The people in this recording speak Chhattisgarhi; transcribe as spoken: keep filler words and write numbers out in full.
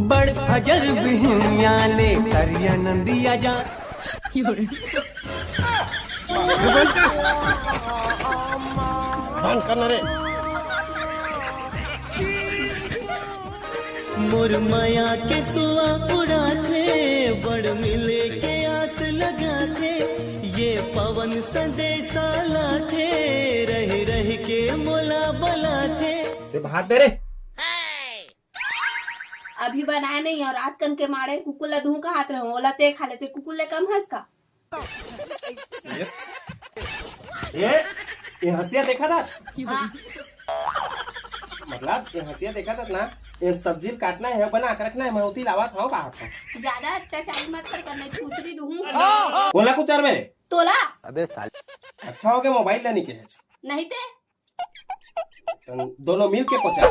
बड़ फजर बिहनिया ले करिया नंदिया जा। बंद करना रे। मोर मया के सुआ उड़ाथे, बड़ मिले के आस लगाथे, ये पवन संदेशा लाथे, रह रह के मोला बलाथे। ते भात दे रे। अभी बनाए नहीं और रात कन के मारे कुकुर ला दूं का हाथ रहूं, ओला ते खा लेते, कुकुर ले कम हंस का? ये, ये, ये हंसिया देखा था? हाँ। मतलब, ये हंसिया देखा था ना? ये सब्जी काटना है, बना के रखना है, मैं उती लावा खाओ का हाथ में। ज्यादा अत्याचारी मत कर, करने छूतरी दूं। बोला कुछ और मेरे? तोला। अबे साल। अच्छा हो गया मोबाइल लेने के है। नहीं ते। तुम दोनों मिल के कोचा।